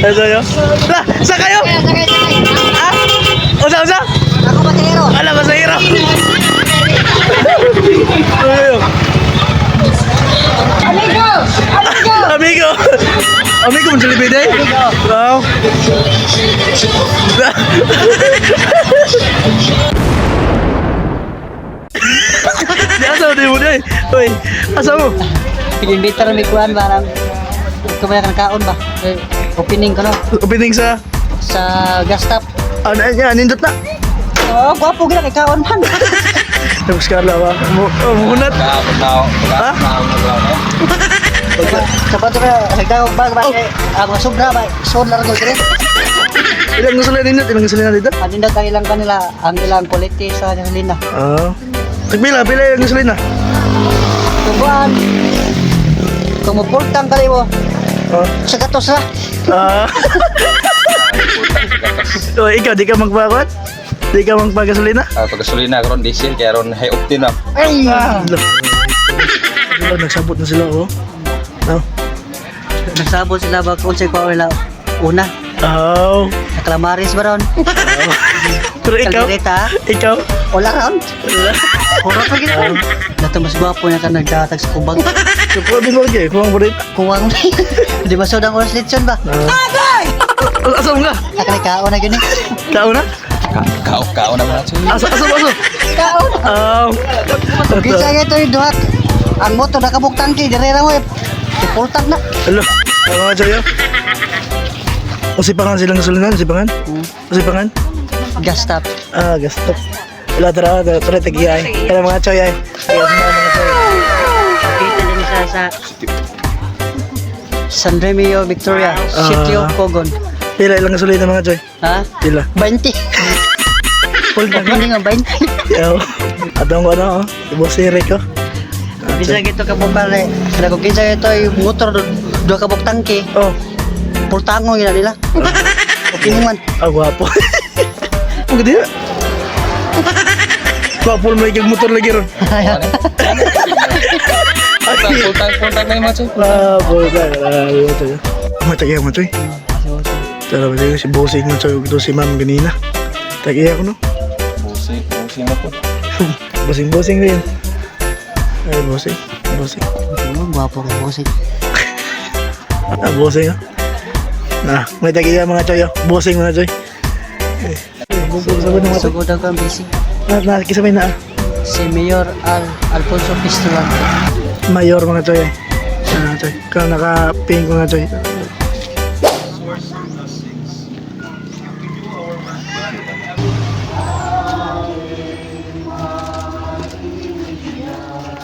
Ito yo. La, sa kayo? Sakay, sakay. Ah? Usa, usa? Ako pasahero. Ala, masahiro. Ayo. Amigo! Amigo! Amigo. Amigo, man Jollibee day. Wow. Di asa di mo day. Oy, asa mo? Imbita ra mi kuan ba nang kumaya kan kaon ba? Eh, opening ko no Opening sa sa gas stop. ano niya, nindot na. Oh, gwapo gid kay kaon man. Tapos Carla ba? Mo, oh, munat. Ha? Sabato ka nagdaog ba ba kay ang mga sobra ba sold na ra ko dire. Ilang gasolina nindot? Ilang gasolina dito? Anindot ang ilang kanila ang ilang quality sa gasolina. Ah. Tagpila, pila yung gasolina? Kuan kung mupultang kaliwo Ah. sa gatos ra. Ah. Oh, ikaw, di ka magpakot? Di ka magpagasolina? Ah, pagkasulina karon diesel kaya ron high octane na. Ah. Sila, nagsabot na sila, oh. No? Nagsabot sila ba kung sa kuan nila una. Oh. Sa Calamares ba ron? Pero ikaw, Caldereta. ikaw, Wala ron. Puro pa gid ron. Dato mas gwapo niya ka nagdatag sa kubag. So, pwede mo lagi, kuwang burit. Kuwang. Di ba so ang oras litson ba? Agay! Asa mo ka? Akala kaon na gini. Kao na? Kao kao na mga chuy. Asa, asa, asa? Kaon. Oh. Kinsa ito yung duha. Ang motor nakabuk tangki dire ra mo. Eh. Full tank na. Hello. Ano nga sa'yo? Usipangan silang gasolina, usipangan? Usipangan? Gas stop. Ah, gasto. Wala, tara, tara, tara, tagi ay. Kaya mga choy ay. Kaya mga choy. Kita din siya sa San Remio, Victoria, Sitio Cogon. Pila ilang gasolina mga choy? Ha? Pila. 20. Full tank. Hindi nga 20. Yo. Atong ano, oh. Ibo si Rico. Bisa gitu ka bukal eh. Kada kung kinsa ito yung motor duha ka buk tangki, Oh, full tango gina nila. Okay man. ah, guwapo. Ang ganda. Gwapo mo lagi ang motor lagi ron. Full tank, full tank, full tank na yung mga chuy. Ah, full tank. Ah, mga choy. Mga tagiya mga choy. Tara ba si Bossing mga choy ito si Ma'am ganina. Tagiya ko no. Busi, busi na po. Bossing bossing rin. Ay, bossing. Bossing. Oh, gwapo ka bossing. Ah, bossing ah. Na, may tagiya mga choy. Oh. Bossing mga choy. Eh, bubog sa mga choy. Sugod ako ang busy. Na, na, kisabay na ah. Si Mayor Al Alfonso Pistolan. Mayor mga choy. Eh. Ah, choy. Kung naka-pink mga choy.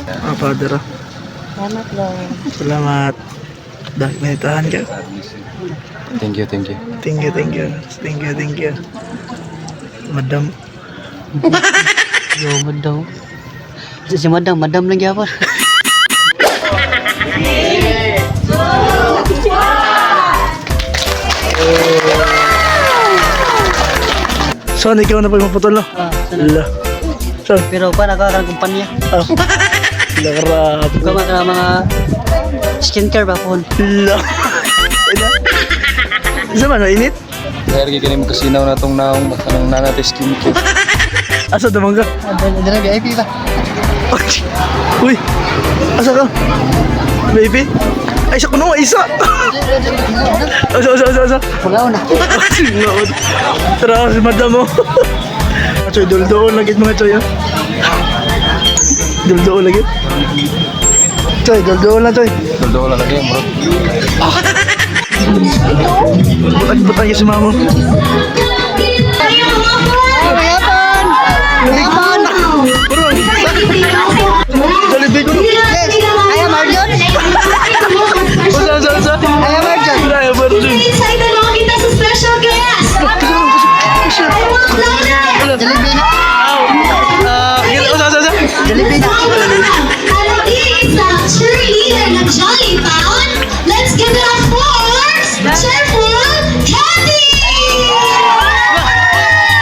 Ah, father. Ah. Salamat Lord. Salamat. Dahil may tahan ka. Thank you, thank you. Thank you, thank you. Thank you, thank you. Madam. Yo, madam. Si madam, madam lang gyapon. Son, ikaw na pag maputol, no? Ah, sana. La. Son. Pero pa nako ang kumpanya. Oh. La, grabe. Ikaw mga mga skincare ba po? La. Ina. Isa man, mainit? Dahil kay kini magkasinaw na tong naong anong nanate skincare. Asa damang ka? Dala VIP ba? Uy! Asa ka? Baby? Ay, isa ko no, isa! Asa, asa, asa, asa? Pulaw na. Singaon. Tara, si madam mo. Choy, duldoon lagi mga choy, ah. Duldoon lagi. Choy, duldoon lang, choy. Duldo lang lagi bro. Butang-butang yung si mamo. Mayapon! Mayapon! Bro, Jollibee ko no. Yes! I am Arjun! Usa, usa, usa. I am Arjun! Ay, Arjun. Excited na makita sa special guest! I want louder! Jollibee na! Ah, usa, usa, usa. Jollibee na! At isang cheerleader ng Jolly Pound, let's give it up for Cheerful Candy!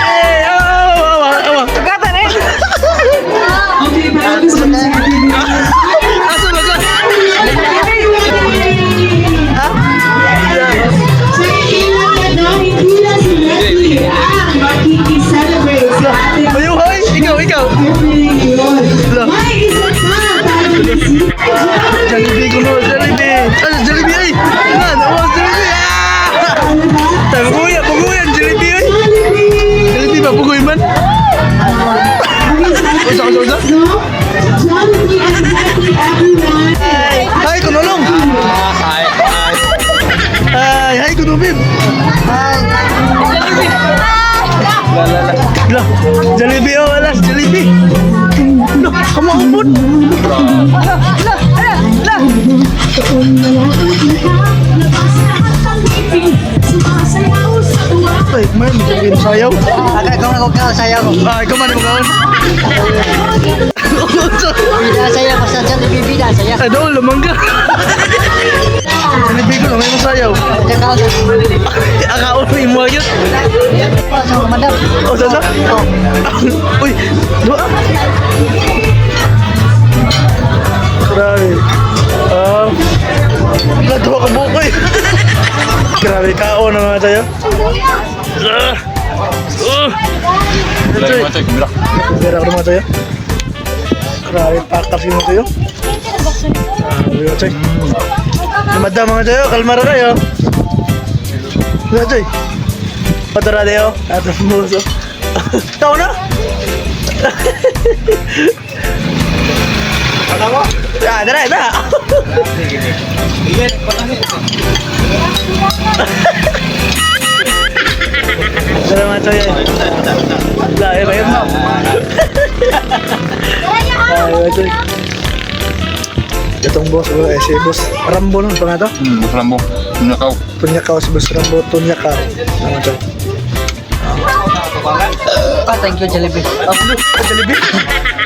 Eh, awa, awa, awa. Asa ba ka? Go, babe. Hi. La la la. La, Jollibee, oh, alas, Jollibee. No, kamaupod. La, la, la. Ay, man, may sayaw. Aga, ikaw na ko sayaw ko. Ah, ikaw man, ikaw. Bida saya, basta Jollibee bida saya. Ay, doon, lumangga. Jollibee ko, may masayaw. Teka, Akaon na yung mga yun. so, madam. Oh, sa sa? Oh. Uy, doon. Grabe. Ah. Natuwa ka bukoy. Grabe, kaon na mga tayo. Ah. Ah. Lagi mga choy, kumira. Pera ko mga tayo. Grabe, pakas yung mga tayo. Grabe mga tayo. Madam mga tayo, kalma ra kayo. Mga tayo. Patura tayo. Ato muso. Tao na? Ah, dara, dara. Dara mga tayo. La, eh, ba yun? Ay, mga tayo. Itong boss, oh, eh, si Boss Rambo nun, pa nga to? Rambo. Nakaw. Tunyakaw si Boss Rambo, Tunyakaw. Ano to? Ah, thank you, Jollibee. Oh, Jollibee?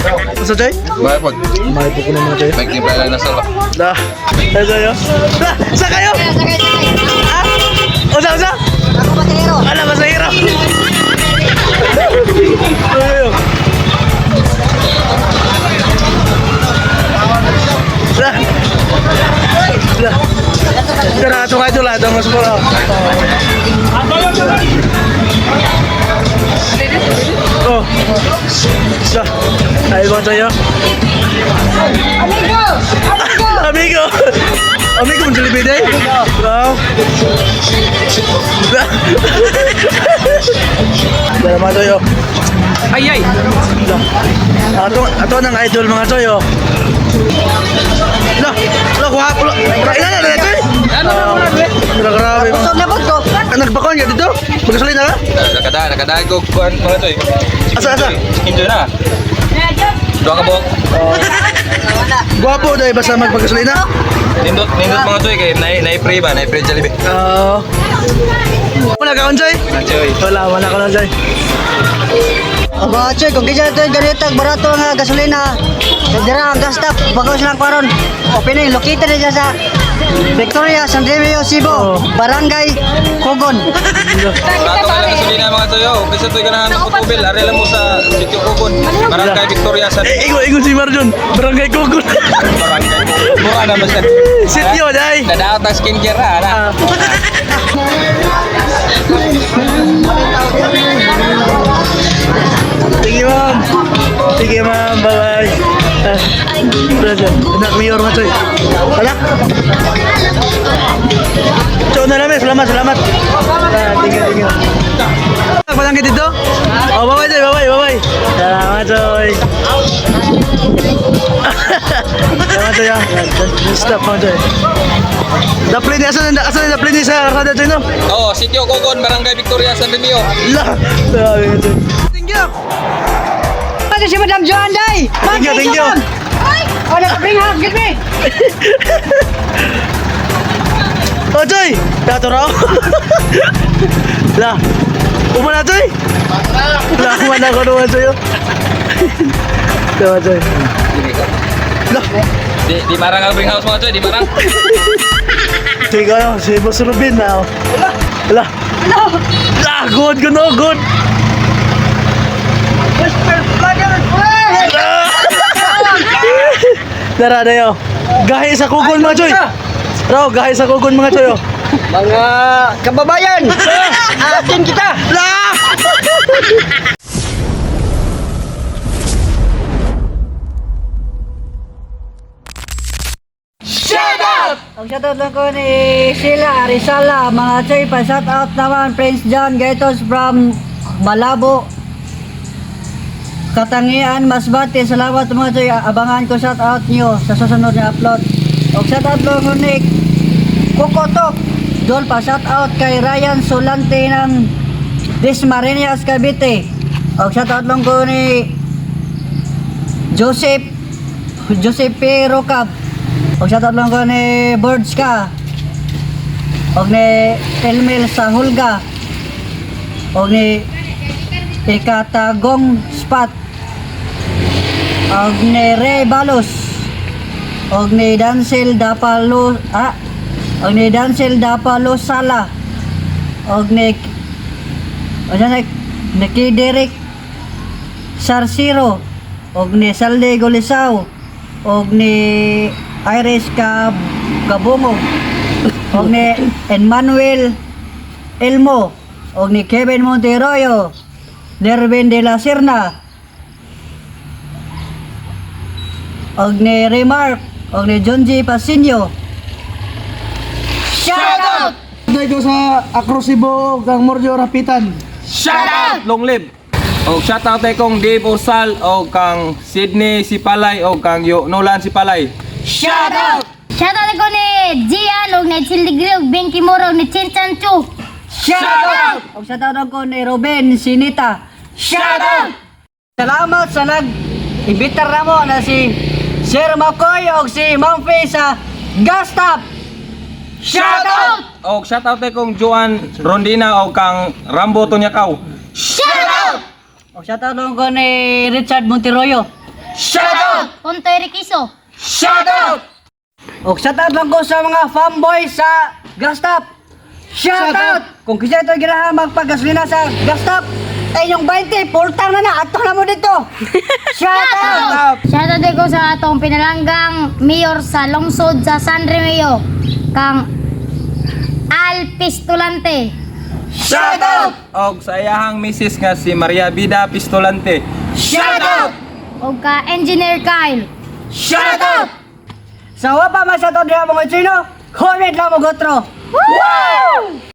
Ano sa Jay? Bye pod. May po ko ng mga Jay. May timpla lang na salwa. La. Ano sa'yo? La! Sa kayo? Sakay, sakay. Ah? Usa, usa? Ako pasahero. Ala, masahira. Ayo. La. La. Tara, ato kayo la, itong mas mura. Oh. La. Ay, ba tayo? Amigo! Amigo! Amigo! Amigo, mo Jollibee day? Wow. Dala mga toyo. Ay ay. Ato, ato ng idol mga toyo. Lo, lo, guwapo. Lo, ina na, na, toy. Ano na Grabe, grabe. Busog na po to. Ah, nagbakon ka dito? Magasolina ka? Nakada, nakada ko kuan mga choy. Asa, asa? Chicken joy na. Duha ka buok. Guwapo dahil basta magpagasolina? Nindot, nindot mga choy kay nai nai pre ba, nai pre Jollibee. Oo. Wala ka, Onjoy? Mga choy. Wala, wala ka, Onjoy. Aba, Choy, kung kisa ito yung ganito, barato nga gasolina. Dira ang gas stop, bagaw silang paron. Opening, located na siya sa Victoria, San Remigio, Cebu, Barangay, Cogon. Bato ka lang gasolina mga choy. oh. Kaysa toy ganahan og tubel, ari lang mo sa Sitio Kugon. Barangay Victoria sa Eh, ingon, ingon si Marjon. Barangay Kugon. Barangay. Mura naman siya. Sityo, day. Nadaot ang skincare ah, na. Ah. Sige, ma'am. Sige, ma'am. Bye-bye. Ah, brother, anak mayor nga, Choy. Wala? Choy na namin. Salamat, salamat. Ah, thank you, thank you. Palangkit dito? Oh, bye-bye, Choy. Bye-bye, bye-bye. Salamat, Choy. Salamat, Choy. Ah. Stop, mga Choy. Daplin ni asan asan daplin ni sa karada Choy no? Oh, Sitio Kugon, Barangay Victoria, San Remigio. La. Grabe ka, Choy. Thank you. Ano si Madam Joan Day? Thank you, thank you. Oh, naka-bring house, get me! Oh, Choy! Dato raw. La. Uma na, Choy! La, uma na ko naman sa'yo. Diba, Choy? La. Di di marang ang bring house mga choy, di marang. Sige kayo, si Boss Rubin na. oh. La. La. La, good, good, no, good. Tara, dayo. Gahi sa kugon mga choy. Raw, gahi sa kugon mga choy. oh. Mga kababayan, atin kita! La! Ang shoutout lang ko ni Sheila Arizala, mga choy, pa-shoutout naman Prince John Gaitos from Malabo, Katangian, Masbate. Salamat mga choy, abangan ko shoutout nyo sa susunod na upload. Og shoutout lang ko ni Kokotok. Dol pa shout out kay Ryan Solante ng Dasmariñas, Cavite. Og shout out lang ko ni Joseph Joseph P. Rocab. Og shout out lang ko ni Birds ka. Og ni Elmel Sahulga. Og ni Ikatagong Spot. Og ni Ray Balos. Og ni Dancel Dapalo og ni Dancel Dapalo Sala. Og ni o ni ni Derek Sarsiro, og ni Salde Golisaw, og ni Iris Kabungog, og ni Emmanuel Elmo, og ni Kevin Monteroyo, Nervin de la Serna, og ni Remark, og ni John G. Pasinyo. Shout out! Dahil ko sa Acro Cebu, kang Morjo Rapitan. Shout out! Long live! Og shout out kay kong Dave Ursal og kang Sydney Sipalay og kang Yo Nolan Sipalay. Shout out! Shout out ko ni Gian og ni Childigri og Ben Kimuro og ni Chin Chan Chu. Shout out! Og shout out ko ni Ruben Sinita. Shout out! Salamat sa nag imbitar na mo na si Sir Makoy og si Ma'am Faye sa Gas Stop. Shout out! Og shout out kay kong Joan Rondina og kang Rambo Tonyakaw. Shout out! Og shout out ko ni Richard Monteroyo. Shout out! Kontoy Rikiso. Shout out! Og shout out lang ko sa mga fanboy sa Gas Stop. Shout out! Kung kinsa ito ginahan magpagasolina sa Gas Stop, ay yung 20, pultang na na, ato na mo dito. Shout out! Shout out ko sa atong pinalanggang mayor sa lungsod sa San Remeo kang Al Pistolante. Shout out! Og sa iyahang misis nga si Maria Vida Pistolante. Shout out! Og ka Engineer Kyle. Shout out! Sa wa pa man sa to diha mga chino, comment lang mo gotro. Woo!